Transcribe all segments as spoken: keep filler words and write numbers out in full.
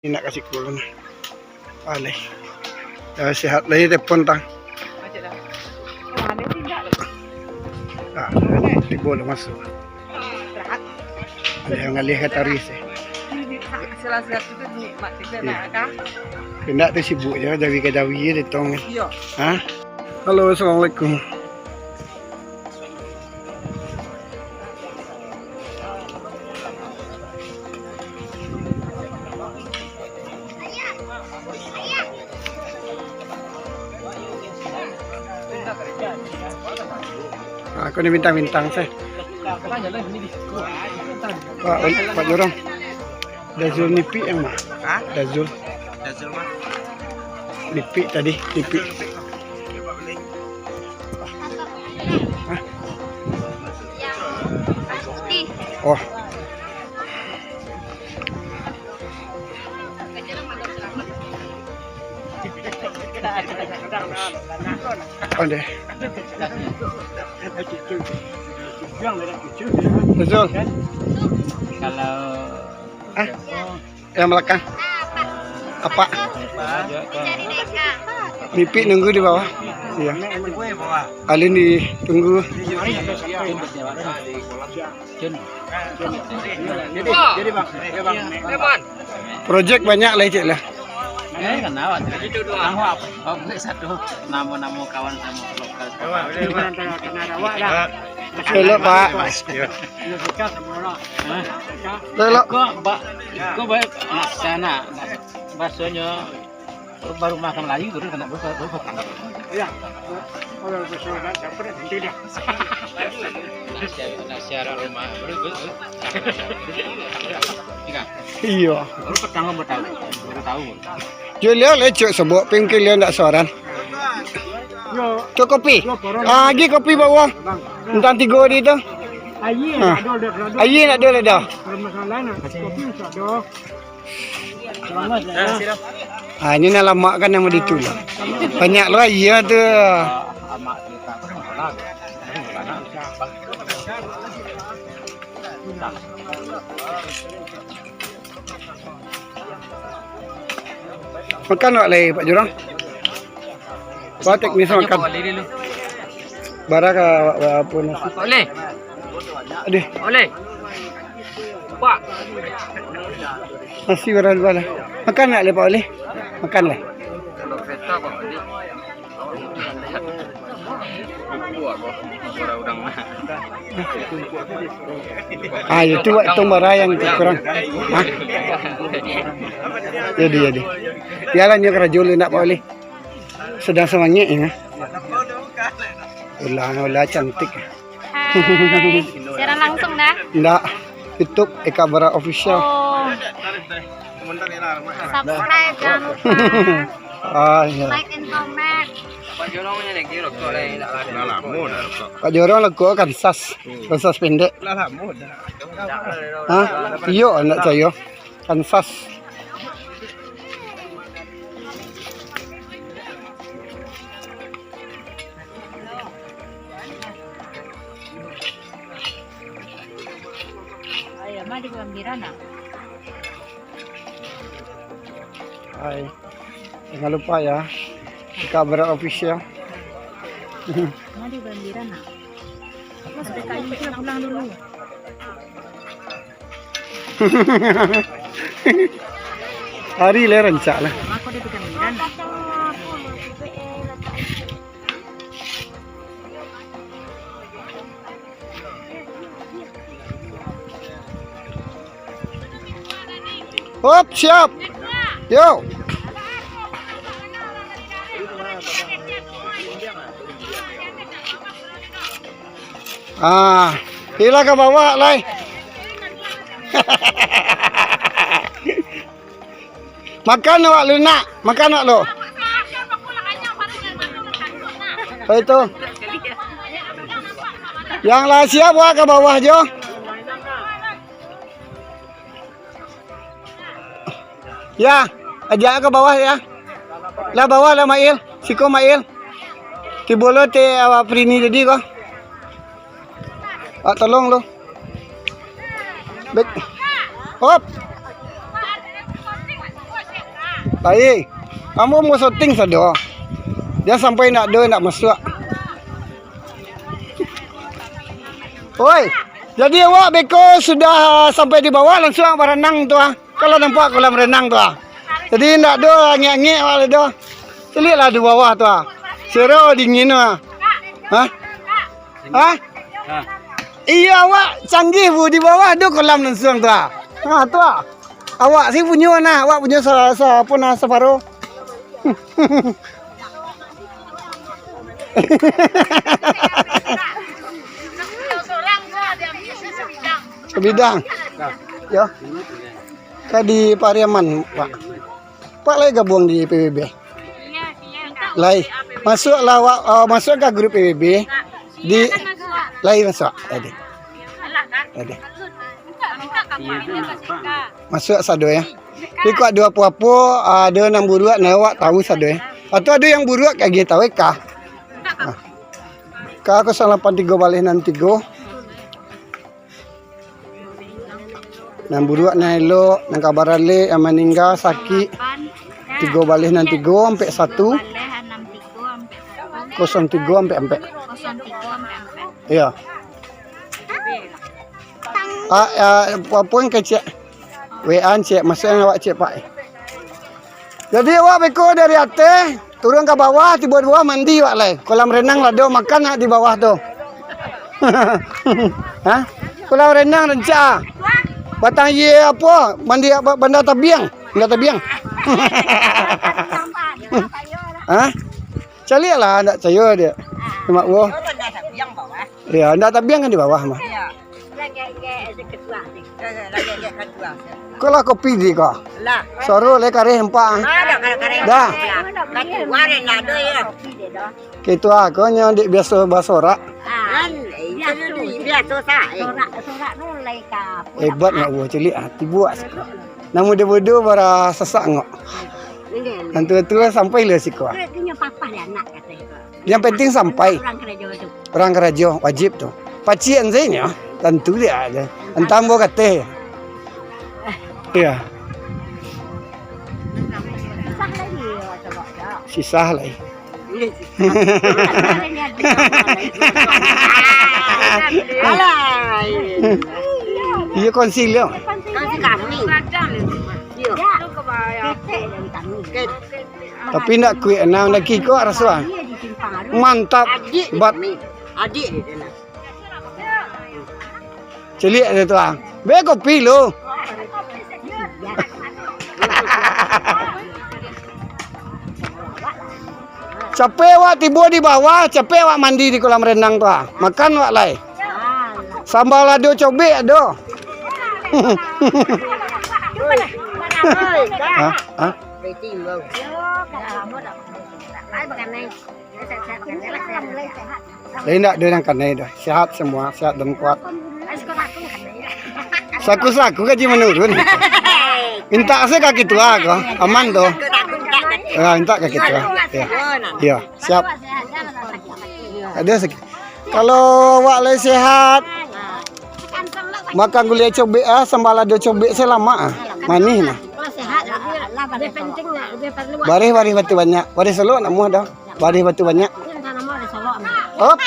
Nak kasih kurun. Aleh. Dah sihat lagi telepon tang. Ah, tibo lah masuk. Ada yang ngalih ka taruih sih. Sila-sila tu nikmat kita nak kan? Indak tu sibuk je, jawi ka jawi je ditong. Iyo. Ha? Halo, assalamualaikum. Ah, aku ni bintang-bintang sih. Pak, Pak Jorong. Dazul nipik yang mah? Hah? Dazul. Dazul mah? Nipik tadi, nipik. Hah? Oh. Onde. Dazul. Kalau Ah, yang belakang. Apa? Nipik nunggu di bawah. Iya. Alin ditunggu. Projek banyak lah, cek lah. Eh, kenal, Pak. Tahu apa? Apa satu nama-nama kawan sama lokal. Elok, Pak. Hah? Elok. Kok, Pak? Kok baik? Nah, sana. Bahasanya baru makan lagi, baru kena, baru, baru petang. Iya. Kalau besok nak siapa dah, nanti dah. Nasi, nasi arah rumah. Baru, baru, baru. Iya. Baru petang, baru tahu. Baru tahu. Yo, liau lecok sebok, pingkir liau ndak suaran. Yo. Cok kopi. Yo, koron. Ah, agi kopi bawah. Bang. Entah tigo di tu. Aia Ah. ndak ado, dah, dah. Aia ndak ado, dah. Kalau masalah nak, kopi ndak ado. Ah, ini nak lamak kan nama ditu lah. Banyak lah, iya tu. Makan awak lai, Pak Jurang? Wah, teknis makan. Bara ka, apa nasi? Boleh. Aduh. Boleh. Pak. Nasi bara dua lah. Makan nak lai, Pak Oli? Makan lah. Kalau kereta, Pak Oli. Ah, itu waktu bara yang kurang. Hah? Jadi, jadi. Biarlah nyo karajo lu nak, Pak Oli. Sedang semangat ya. Ulah, ulah cantik. Hai. Siaran langsung dah? Ndak. YouTube Eka Bara Official. Oh. Subscribe jangan lupa. Ah, iya. Like and comment. Pak Jorong lako Kansas. Kansas pendek. Hah? Iyo, ndak cayo. Kansas. Hai, jangan lupa ya, Eka Bara Official. Mari bergiliran, nak. Mas, P K I kita pulang dulu. Hari le rancak lah. Aku ada bergiliran, nak. Hop, siap. Yo. Ah, ila ka bawah lai. Makan awak lu nak, makan awak lu. Itu. Yang lah siap, wak, ka bawah jo. Ya, ajak ka bawah ya. Lah bawah lah, Mail. Siko, Mail. Tibo lo te awak Prini tadi ko. Wak tolong lo. Baik. Hop. Hai, ambo mau syuting sado. Jan sampai ndak ado, ndak masuak. Oi, jadi awak beko sudah sampai di bawah, langsung baranang tu ah. Kalau nampak kolam renang tu ah. Jadi ndak ado angek-angek awak lai doh. Caliaklah di bawah tu ah. Sero dingin tu ah. Hah? Hah? Iyo, awak canggih, Bu, di bawah ado kolam langsung tu ah. Ha, tu ah. Awak si punyo nah, awak punyo sa-, sa-, apo nah, saparo. Sabidang. Yo. Ka di Pariaman, Pak. Pak lai gabuang di P B B? Lai. Masuaklah awak, uh, masuak ka grup P B B. Di, lai masuak tadi. Tadi. Masuak sado yo. Tapi kok ado apo-apo, ado nan buruak, nah awak tahu sado yo. Atau ado yang buruak ka agiah tahu ka? Ah. Ka kosong lapan tigo baleh enam tigo. Nan buruak, nan elok, nan ka baralek, nan maningga, sakik. Tigo baleh enam tigo, ampek satu. Kosong tigo, ampek ampek. Iyo. Ah, ah, apo-apo nan kecek. W A-an cek, masuakkan awak cek, Pak. Jadi awak beko dari ateh, turun ka bawah, tibo di bawah mandi awak lai. Kolam renang lah ado, makan nak di bawah tu. Hah? Kolam renang rancak ah. Batang aia apo? Mandi apo? Banda tabiang. Banda tabiang. Hah? Caliaklah, ndak cayo dia. Mak wo. Iyo, ndak tabiang kan di bawah mah. Iyo. Lagi, lagi, lagi, lagi. Kok lah kopi di kok? Lah. Suaro lai kareh nampak ah. Ado kareh-kareh. Dah. Katuar nak ado yo. Kitu ah, kok nyo dek biaso basorak. Ah, biaso, biaso sa. Sorak, sorak tu lai ka. Hebat nak buah cilik ah, tibuak siko. Namo dia bodoh bara sasak ngok. Nan tua-tua sampai lah siko ah. Inyo papah dia anak kato iko. Yang penting sampai. Urang karajo tu. Urang karajo, wajib tu. Pacian sainyo, tantu dia aja. Entah ambo kateh. Iya. Sisah lai. Sisah lai. Alah. Iya konsil yo. Konsil kami. Iya. Tapi ndak kuik, nah, ndak kikok raso ah. Mantap. Adik bat. Adik dia tu nah. Ciliak dia tu ah. Be kopi lu. Capek awak tibo di bawah, capek awak mandi di kolam renang tu ah. Makan awak lai. Sambal lado cobek ado. Hah? Hah? Lai ndak ado nan kanai doh. Sehat semua, sehat dan kuat. Saku-saku gaji menurun. Minta se ka kitua ko, aman tu. Ya, minta ka kitua. Ya. Ya, siap. Ada sakit. Kalau awak lai sehat, makan gulai cobek ah, sambal lado cobek se lamak ah. Manih nah. Kalau sehat, lebih, lebih penting lah, lebih perlu. Bareh, bareh batu banyak. Bareh Solok nak muah dah. Bareh batu banyak. Itu yang tanaman ada Solok ni. Op.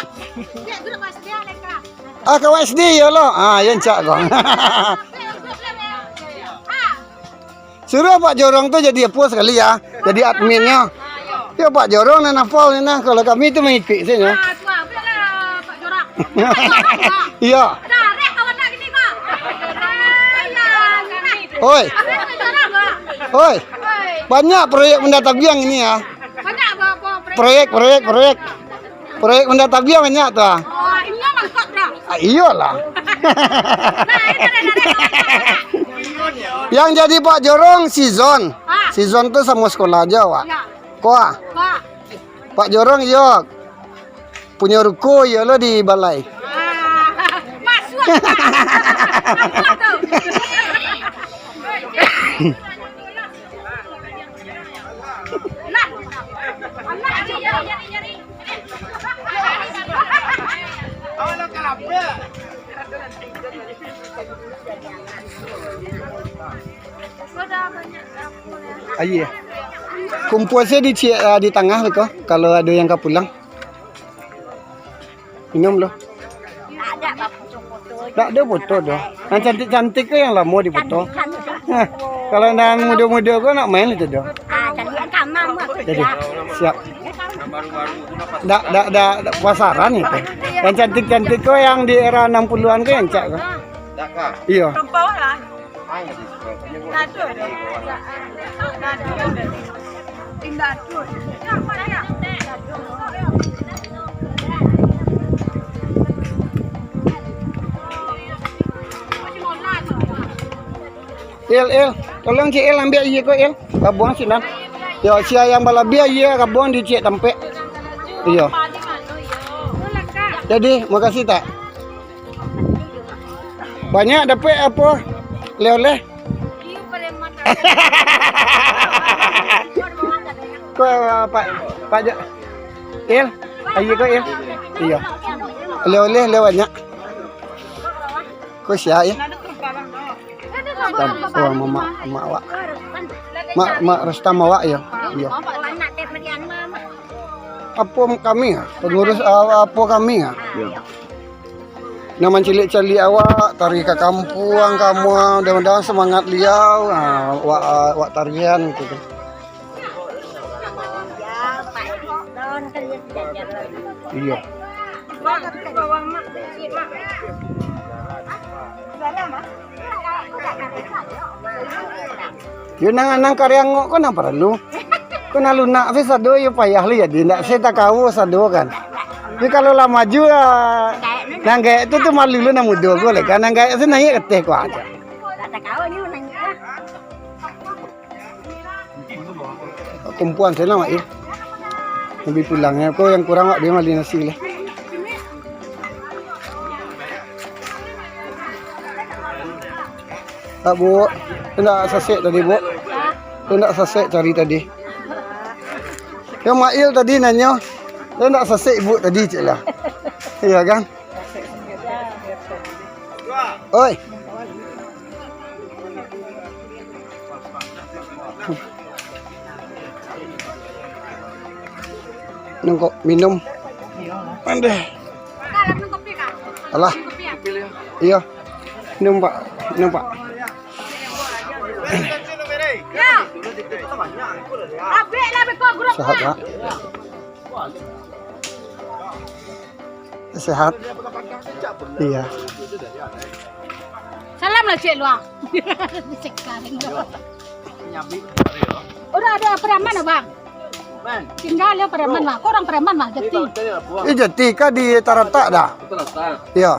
Ah, kawan S D yo lo. Ah, yo encak ko. Suruah Pak Jorong tu jadi apo sakali ya, jadi adminnyo. Yo Pak Jorong nan hafal ni nah, kalau kami tu mangikuik sajo. Iyo. Oi. Oi. Banyak proyek Banda Tabiang ini ya. Proyek, proyek, proyek. Proyek Banda Tabiang banyak tu ah. Oh, inyo mangkok, bro. Ah, iyolah. Nah, itu dah, dah, dah, dah. Yang jadi Pak Jorong si Zon. Ah. Si Zon tu samo sekolah aja, Wak. Iya. Ko ah. Wak. Pak Jorong iyo. Punyo ruko iyo lo di balai. Ah, masuk. Masuk tu. Aia. Kumpua se di ciek, ah, di tangah beko, kalau ado yang ka pulang. Minum lo. Dak ado foto doh. Yang cantik-cantik ko yang lamo di foto. Nah, kalau yang mudo-mudo ko nak main itu doh. Jadi, siap. Dak, dak, dak, dak pasaran itu. Yang cantik-cantik ko yang di era enam puluhan ko yang cak ko. Iyo. Il, Il, tolong ciek Il, ambiak aia ko, Il. Kabuang sinan. Yo, sia yang balabiah aia kabuang di ciek tampek. Iyo. Jadi, makasih tak? Banyak dapek apo? Oleh-oleh? Ko, Pak, Pak Ja-, Il, aia ko, Il. Iyo. Oleh-oleh, oleh banyak. Ko sia, Il. Tam-, oh, mamak, mamak awak. Mak, Mak Rustam awak, iyo. Iyo. Apo kami, ah? Pangurus, ah, apo kami, ah? Iyo. Nan mancaliak-caliak awak, tari ka kampuang, kamu, ah, mudah-mudahan semangat liau, ah, wak, ah, wak tarian, gitu. Iyo. Yo, nan, nan kariang ko nan paralu. Ko nan lunak se sado, yo payah lo jadi, ndak se takawa sado kan. Tapi kalau lah maju, ah, nan gaek tu, tu malu lo nan mudo ko lai kan. Nan gaek se naiak ka ateh ko ajo. Kumpuan sajo lah, Mak, yo. Nabi pulang, yo. Ko yang kurang, Mak, bia mali nasi lah. Tak, Bu. Tu ndak sasek tadi, Bu. Tu ndak sasek cari tadi. Yo, Mak Il tadi nanyo. Tu ndak sasek Ibu tadi, cek lah. Iyo kan? Oi. Nunggu minum. Andeh. Alah. Iyo. Minum, Pak. Minum, Pak. Sehat, Pak. Sehat. Iya. Salam lah, Cik Luang. Sekarang. Udah ada preman, Abang? Tinggal ya preman, Bang. Kau orang preman, Bang, Jati. Eh, Jati kah di Taratak dah? Iya.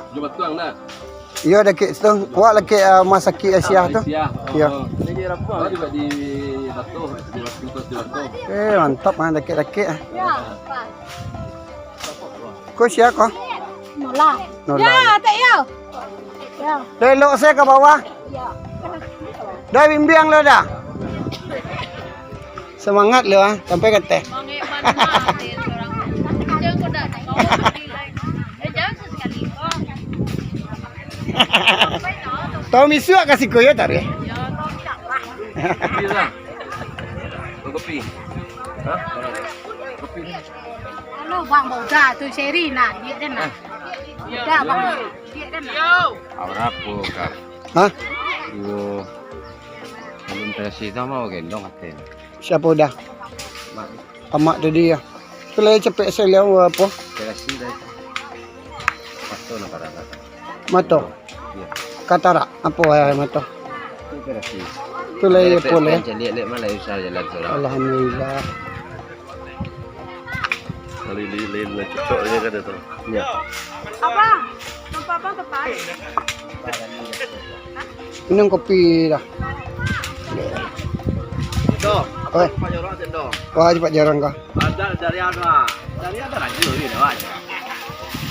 Iya, dakek situ. Wak lakek, ah, Rumah Sakit Asia tu. Iya. Iya. Eh, mantap, ah, dakek-dakek, ah. Ya, Pak. Ko sia ko? Nola. Nola. Ya, tak ya. Ya. Lelok se ka bawah. Ya. Dah bimbiang lo dah. Semangat lo, ah, sampai ka ateh. Tahu misuak ka siko yo tadi. Kopi lah. Kopi. Hah? Kopi. Halo, Bang, udah tu Sherry, nah, dia dah, nah. Udah, Bang, dia dah, nah. Apo, Kak? Hah? Iyo. Belum terasi tu mau gendong, katanya. Siapa udah? Mak. Amak tadi ya. Tu lah capek saya lihat apa? Terasi dah. Pasal nak parah, Kak. Mato. Katarak, apo aia mato? Tu lah iyo pun, eh. Alhamdulillah. Kali lilin lah cocok ni kan tu. Ya. Apa? Tempat apa tempat? Minum kopi dah. Oi. Wah, cepat jarang kah? Ada dari apa? Dari apa lagi ni, Wan?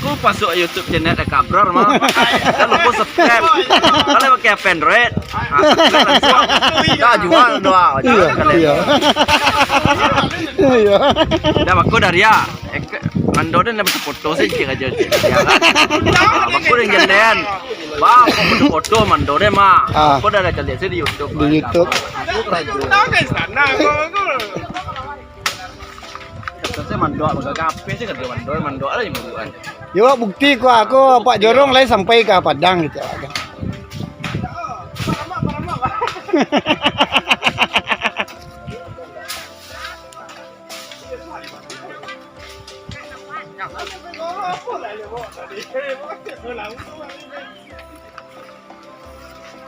Ku masuk YouTube channel Deka Bror mah. Jangan lupa subscribe. Kalau pakai H P Android, ah, subscribe langsung. Dah jual doa. Iya, iya. Iya. Dah baku dari ya. Eh, ke-, Mando dan dapat foto sih, cik aja, cik. Ya, kan? Ah, baku yang jelean. Bang, aku foto-foto Mando deh, Mak. Ah. Aku dah ada cari sih di YouTube. Di YouTube. Aku kerja. Tahu kan sana, aku, aku. Mandok, mandok, kapeh se mandok, mandok lah yang buruan. Yo, bukti ko, aku Pak Jorong lai sampai ka Padang gitu.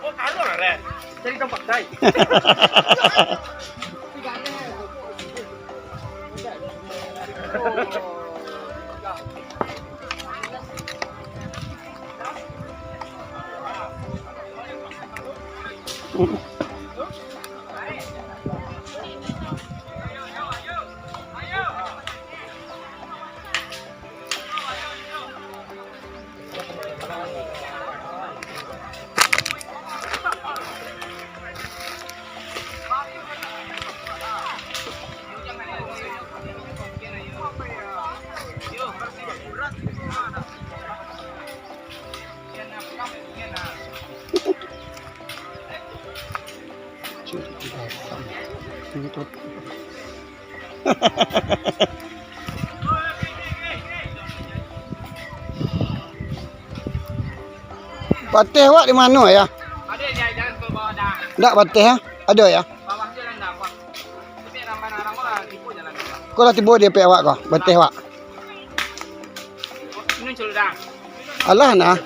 Oh, karuah lah, Ren. Cari tempat, Dai. Bateh awak di mano, Yah? Ndak bateh, Yah? Ado, Yah? Ko lah tibo di pek awak ko, bateh awak. Alah nah.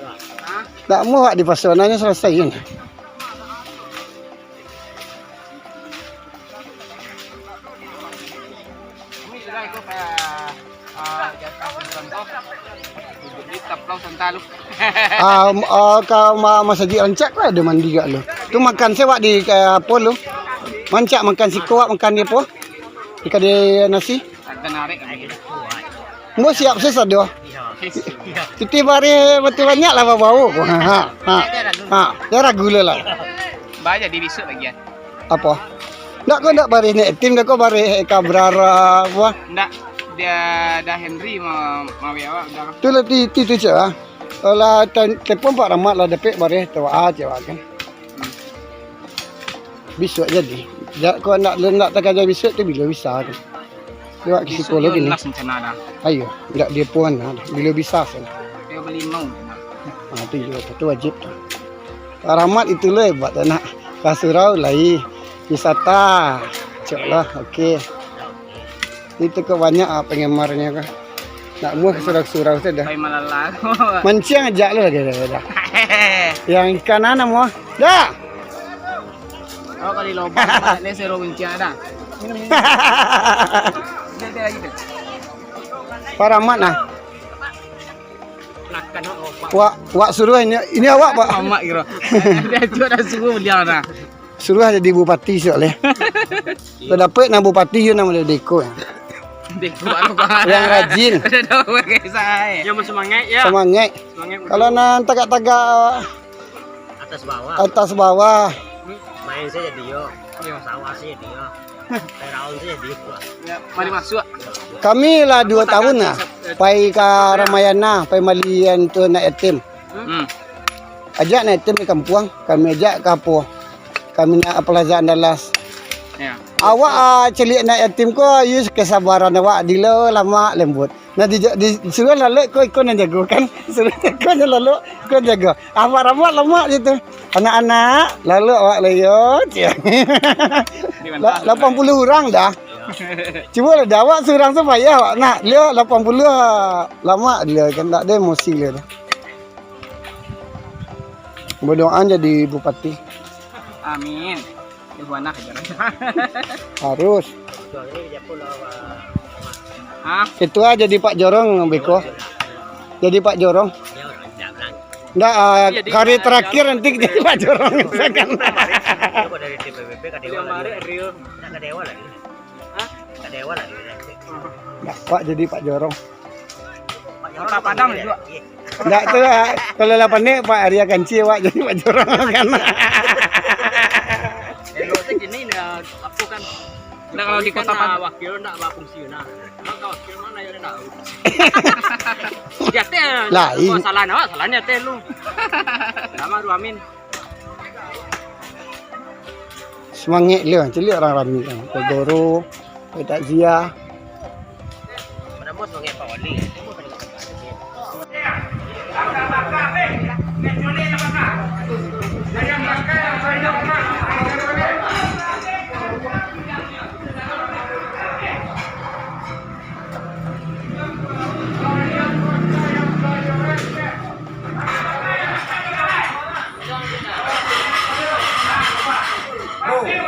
Ndak amuah awak di paso, nanyo salasai kan. Ah, m-, ah, ka ma-, masajik rancak lah ado mandi gak lu. Tu makan se wak di, eh, apo lu? Rancak makan siko wak makan di apo? Di kadai nasi. Ambo siap se sado. Titih bareh bantuak banyak lah babao. Ha, ha, ha. Ha, jan ragu lo lah. Ba jadi bisuak bagian. Apo? Ndak ko ndak bareh Nek Tim, ndak ko bareh Eka Brara, apo? Ndak, dia dah Henry ma-, mawek awak udah. Tu lah ti, ti tu cak ah. Kalau tan-, telepon Pak Rahmat lah dapek bareh tu ah cak kan. Bisuak jadi. Ja-, ko ndak, ndak takaja bisuak tu bilo bisa tu. Lewat ke psikolog ini. Ayo, ndak dia pun lah. Bilo bisa sen. Dia beli mau. Ah, tu juga, tu wajib tu. Rahmat itu lah hebat tu nak. Ka surau lai wisata. Cok lah, oke. Itu kok banyak ah penggemarnya kah. Nak muah surau-surau saja. Pai malala. Mancing aja lah lagi dah. Yang ikan mana muah? Dah. Oh, kali lobang, ni seru mancing dah. Dia, dia lagi tu. Pak Rahmat nah. Wak, wak suruah ini, ini awak, Pak. Mamak kiro. Dia tu dah suruh beliau dah. Suruah jadi bupati siok leh. Kok dapek nah bupati yo namo dia Deko. Deko anu, Pak. Yang rajin. Ada tahu pakai saya. Yang bersemangat ya. Semangat. Semangat betul. Kalau nan tagak-tagak atas bawah. Atas bawah. Main saja dia. Iya. Sawah saja dia. Peraun saja dia. Ya, mari masuk. Kami lah dua tahun lah. Pai ka Ramayana, pai malian tu anak yatim. Hmm. Ajak Nek Tim di kampuang, kami ajak ka apo? Kami nak Plaza Andalas. Ya. Awak, ah, caliak anak yatim ko, iyo kesabaran awak, dilo lamak lembut. Nah, di, di, disuruah lalok ko iko nan jago kan. Suruah iko nan lalok, iko nan jago. Awak lamak, lamak je tu. Anak-anak, lalok awak lah yo. La-, lapan puluah urang dah. Cubo lah dah, awak surang tu payah awak nak. Dia lapan puluah lamak dia kan, tak ada emosi dia tu. Berdoa jadi bupati. Amin. Ibu anak aja. Harus. Hah? Ketua jadi Pak Jorong, beko. Jadi Pak Jorong. Ndak, ah, jadi kali terakhir nanti jadi Pak Jorong, misalkan. Dari T P B P ka Dewa lagi. Ndak ka Dewa lagi. Hah? Ka Dewa lagi. Ndak, Pak jadi Pak Jorong. Pak Jorong Kota Padang juga. Ndak tu lah. Kalau lah pandai, Pak Arya Kanci, Pak jadi Pak Jorong kan. Elok tu gini, nah, aku kan. Ndak, kalau di Jokowi Kota kan, Padang. Ah, wakil ndak bafungsi, nah. Maka wakil mana yang tahu? Dia teh, lah, masalah awak, salahnya teh lu. Nama Ruamin. Semangat lu, ciliak orang rami kan. Kogoro, takziah.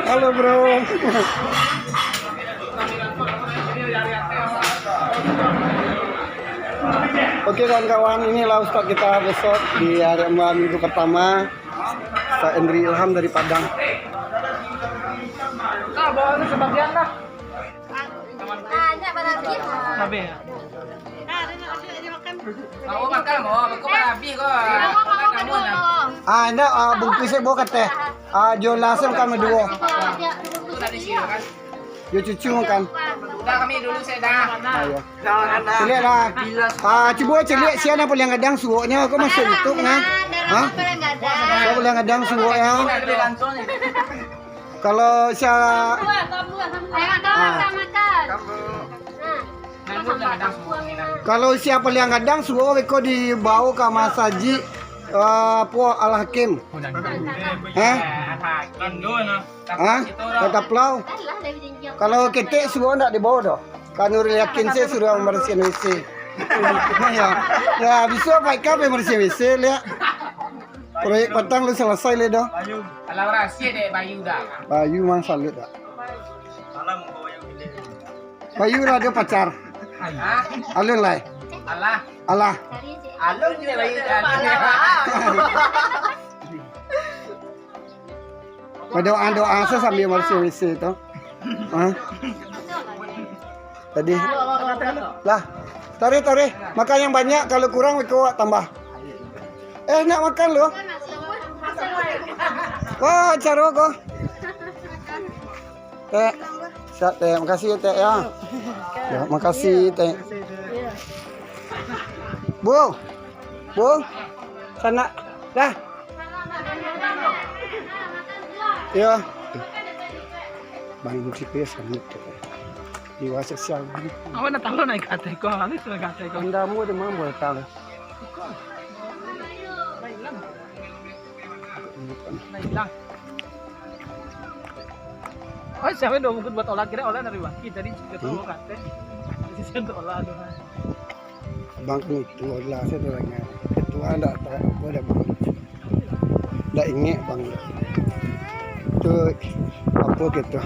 Halo, bro. Oke, kawan-kawan, inilah ustaz kita besok di hari Jumat minggu pertama. Ustaz Endri Ilham dari Padang. Ah, bawa sebagian lah. Banyak barabih. Habis. Mau makan, mau, aku barabih kok. Mau, mau, mau. Ah, indak, ah, bungkuih se bawa ka ateh. Ah, jo lah se makan baduo. Itu dari sini kan. Yo cucu makan. Udah, kami dulu se dah. Ayo. Caliak lah. Ah, cubo caliak sia nan paliang gadang suoknyo, kok masuak YouTube nah. Hah? Sia paliang gadang suoknyo. Kalau sia, ah. Kalau sia paliang gadang suok beko dibao ka masajik, ah, apo, Al Hakim. Hah? Hah? Kota Pelau. Kalau ketek suok ndak dibao doh. Ka Nurul Yakin se suruah mambarasiahan W C. Ya. Ya, bisuak pai ka mambarasiahan W C liak. Proyek patang lu salasai lai doh. Alah, barasiah dek Bayu dah. Bayu mang salut dah. Bayu lah ado pacar. Hah? Alun lai. Alah. Alah. Alun je Bayu dah. Badoa-doa se sambia mambarasiahan W C tu. Hah? Tadi. Lah. Taruih, taruih. Makan yang banyak, kalau kurang, iko awak tambah. Eh, nak makan lu? Wah, caro ko. Tek. Siap, Tek. Makasih, Tek, ya. Ya, makasih, Tek. Bu. Bu. Sanak. Dah. Ya. Bang Cik ya, sanak, Tek. Di WhatsApp siang. Awak nak tahu naik ke atas ko, halus naik ke atas ko. Anda mu di mana boleh tahu? Iko. Lah ilang. Lah ilang. Oh, siapa yang udah mungkin buat olah, kira olah dari Waki tadi juga tahu kate. Sisi untuk olah tu. Bang itu olah saya tu lagi. Ketua ndak tahu apa dah bang. Ndak ingat bang. Tu apa gitu.